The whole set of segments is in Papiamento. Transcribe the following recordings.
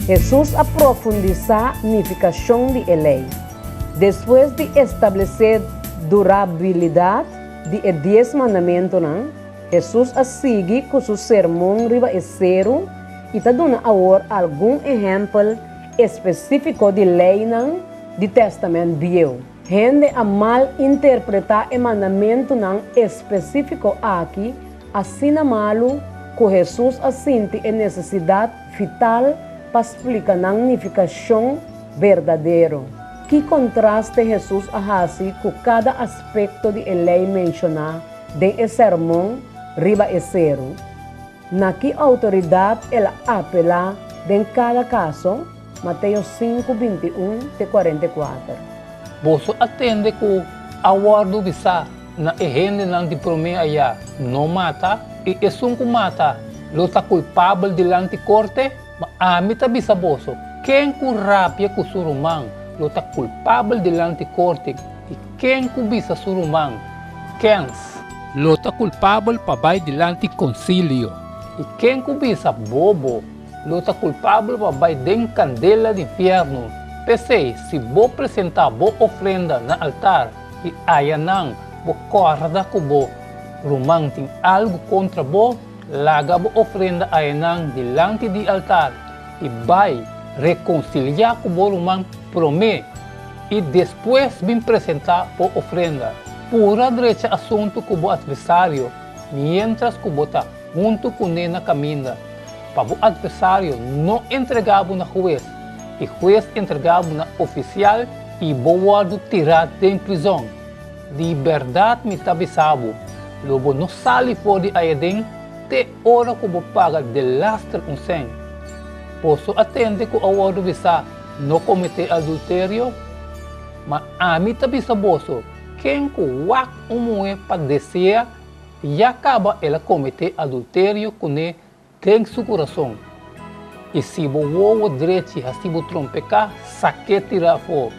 Hesus a profundisá nifikashon di e Lei. Despues di establesé durabilidat di e Dies Mandamentunan, Hesus a sigui ku su Sermon riba e Seru i ta duna awor algun ehèmpel espesífiko di leinan di Tèstamènt Bieu. Hende a mal interpretá e mandamentunan espesífiko aki asina malu ku Hesus a sinti e nesesidat vital pa splika nan nifikashon berdadero. Ki kontraste Hesus a hasi ku kada aspekto di e lei menshoná den e Sermon riba e Seru? Na ki outoridat el a apelá den kada kaso? Mateo sinku, 21 te 44. Boso a tende ku a wòrdu bisá na e hendenan di promé ayá, No mata, i esun ku mata lo ta kulpabel dilanti korte. Ma ami ta bisa boso, ken ku rapia ku su ruman lo ta kulpabel dilanti korte, i ken ku bisa su ruman, Kens! Lo ta kulpabel pa bai dilanti konsilio. I ken ku bisa bobo lo ta kulpabel pa bai den kandela di infièrnu. P'esei, si bo presentá bo ofrenda na altar i ayanan bo kòrda ku bo ruman tin algu kontra bo, laga bo ofrenda ayanan dilanti di altar i bai rekonsiliá ku bo ruman promé. I despues bin presentá bo ofrenda. Pura drecha asuntu ku bo atversario miéntras ku bo ta huntu kuné na kaminda, pa bo atversario no entregá bo na hues, i hues entregá bo na ofisial i bo wòrdu tirá den prizòn. Di bèrdat mi ta bisa bo, lo bo no sali for di ayaden te ora ku bo paga delaster un sèn. Boso a tende ku a wòrdu bisá, No kometé adulterio? Ma ami ta bisa boso, ken ku wak un muhé pa desea, ya kaba el a kometé adulterio kuné den su kurason. I si bo wowo drechi hasi bo trompeká, sak'é tira afó.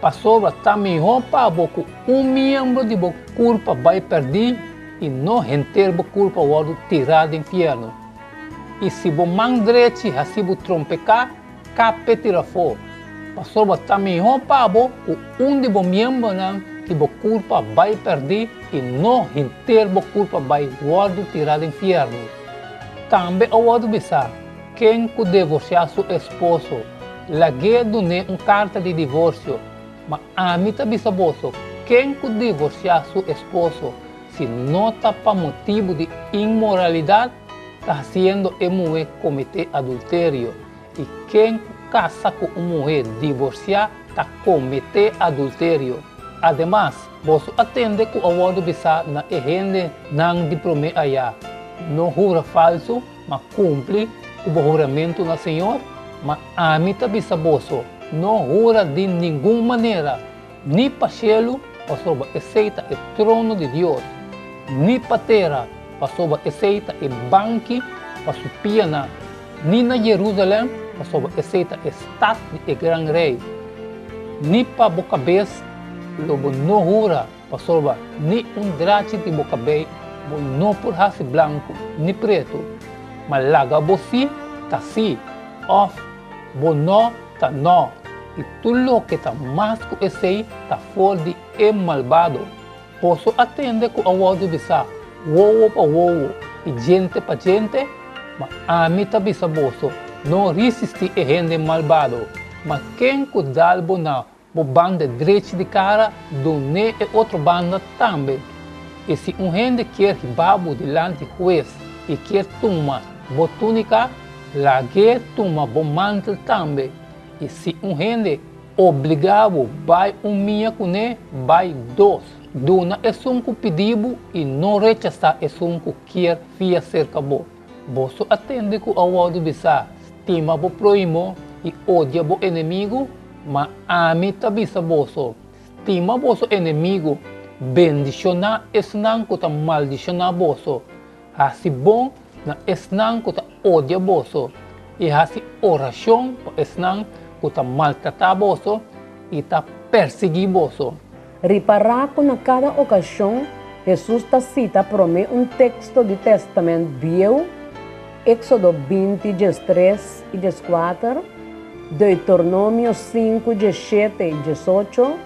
Pasobra ta mihó pa bo ku un miembro di bo kurpa bai pèrdí i no henter bo kurpa wòrdu tirá den fièrnu. I si bo man drechi hasi bo trompeká, Kap'e tira afó, pasobra ta mihó pa bo ku un di bo miembronan di bo kurpa bai pèrdí i no henter bo kurpa bai wòrdu tirá den fièrnu. Tambe a wòrdu bisá, Ken ku divorsiá su esposo, lag'é dun'é un karta di divorsio. Ma ami ta bisa boso, ken ku divorsiá su esposo, si no ta pa motibu di inmoralidat, ta hasiendo e muhé kometé adulterio, i ken ku kasa ku un muhé divorsiá ta kometé adulterio. Ademas, boso a tende ku a wòrdu bisá na e hendenan di promé ayá, No hura falsu, ma kumpli ku bo huramentu na Señor. Ma ami ta bisa boso, no hura di ningun manera, Ni pa shelu, pasobra esei ta e trono di Dios, ni pa tera, pasobra esei ta e banki pa su pianan, ni na Jerusalèm, pasobra esei ta e stat di e gran Rei. Ni pa bo kabes lo bo no hura, pasobra ni un drachi di bo kabei bo no por hasi blanku ni pretu, ma laga bo sí ta sí, òf bo nò ta nò, i tur loke ta mas ku esei ta for di e malbado. Boso a tende ku a wòrdu bisá, Wowo pa wowo i djente pa djente? Ma ami ta bisa boso, no risistí e hende malbado, ma ken ku dal bo na bo banda drechi di kara, dun'é e otro banda tambe. I si un hende kier hiba bo dilanti hues i kier tuma bo túnika, lag'é tuma bo mantel tambe. I si un hende obligá bo bai un mia kuné, bai dos. Duna esun ku pidi bo i no rechasá esun ku kier fia serka bo. Boso a tende ku a wòrdu bisá, Stima bo próhimo i odia bo enemigu, ma ami ta bisa boso, Stima boso enemigu, bendishoná esnan ku ta maldishoná boso, hasi bon na esnan ku ta odia boso, i hasi orashon pa esnan ku ta maltratá boso i ta persiguí boso. Ripará ku na kada okashon Hesus ta sita promé un teksto di Tèstamènt Bieu, Éksodo 20, 13 i 14. Deuteronomio sinku, diesshete i diesocho,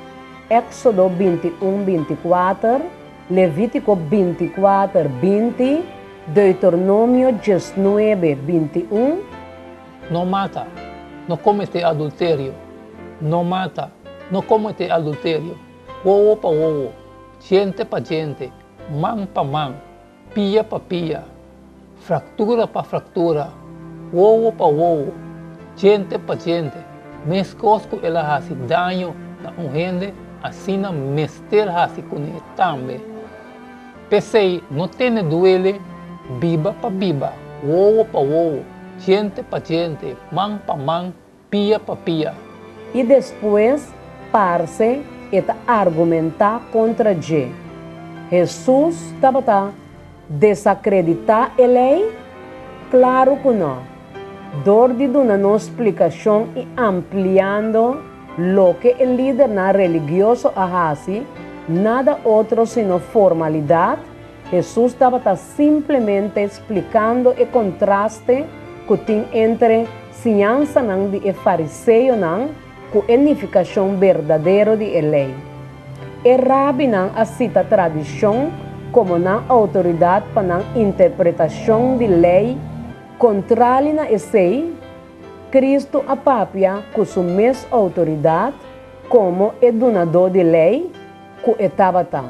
Éksodo 21, 24, Levítiko 24, 20, Deuteronomio 19, 21. No mata, no kometé adulterio, no mata, no kometé adulterio, wowo pa wowo, djente pa djente, man pa man, pia pa pia, fraktura pa fraktura, wowo pa wowo, djente pa djente, meskos ku el a hasi daño na un hende, asina mester hasi kuné tambe. P'esei no tene duele, biba pa biba, wowo pa wowo, djente pa djente, man pa man, pia pa pia. I despues parse e ta argumentá kontra dje. Hesus tabata desakreditá e Lei? Klaru ku nò! Dor di duna nos splikashon i ampliando loke e lidernan religioso a hasi, nada otro sino formalidat, Hesus tabata simplemente splikando e kontraste ku tin entre siñansanan di e fariseonan ku e nifikashon berdadero di e Lei. E rabinan a sita tradishon komo nan outoridat pa nan interpretashon di Lei. Kontrali na esei, Kristu a papia ku su mes outoridat komo e dunadó di Lei ku e tabata.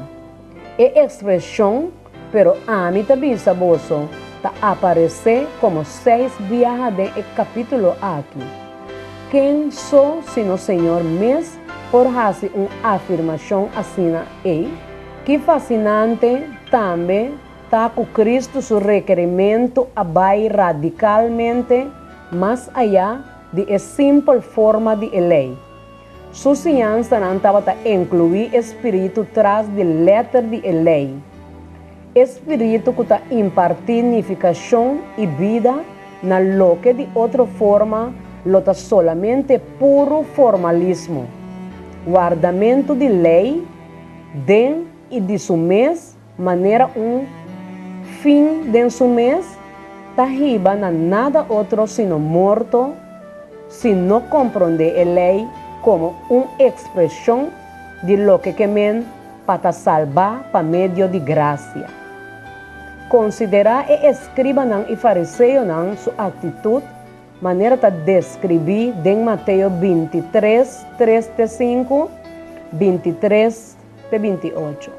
E ekspreshon pero ami ta bisa boso ta aparesé komo seis biaha den e kapítulo aki. Ken so sino Señor mes por hasi un afirmashon asina ei? Ki fasinante tambe ta ku Kristu su rekerimentu a bai radikalmente mas ayá di e simpel forma di e lei. Su siñansanan tabata inkluí e spiritu tras di lèter di e lei, e spiritu ku ta impartí nifikashon i bida na loke di otro forma lo ta solamente puru formalismo, wardamentu di lei den i di su mes manera un fin den su mes, ta hiba na nada otro sino morto si no komprondé e lei komo un ekspreshon di loke ke men pa ta salbá pa medio di grasia. Konsiderá e eskribanan i fariseonan su aktitut manera ta deskribí den Mateo 23, 3 te 5, 23 te 28.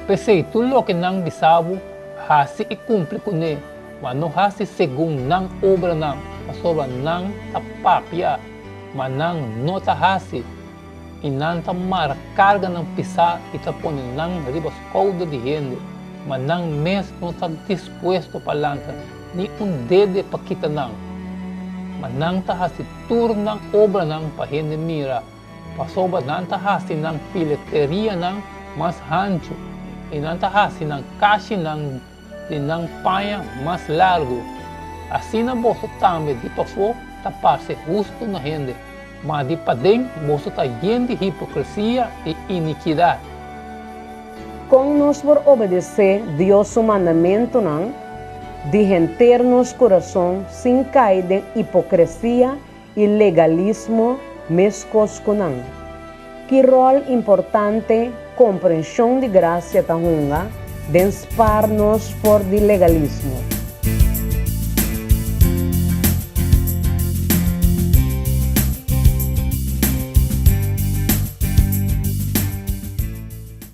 P'esei, tur loke nan bisa bo, hasi i kumpli kuné, ma no hasi segun nan obranan, pasobra nan ta papia, ma nan no ta hasi, i nan ta mara karganan pisá i ta pone nan riba skouder di hende, ma nan mes no ta dispuesto pa lanta ni un dede pa kita nan. Ma nan ta hasi tur nan obranan pa hende mira. Pasobra nan ta hasi nan fileterianan mas hanchu i nan ta hasi nan kashinan di nan paña mas largu. Asina boso tambe di pafó ta parse hustu na hende, ma di paden boso ta yen di hipokresia i inikidat. Kon nos por obedesé Dios su mandamentunan di henter nos kurason sin kai den hipokresia i legalismo meskos ku nan. Ki ròl importante komprenshon di grasia ta hunga den spar nos for di legalismo?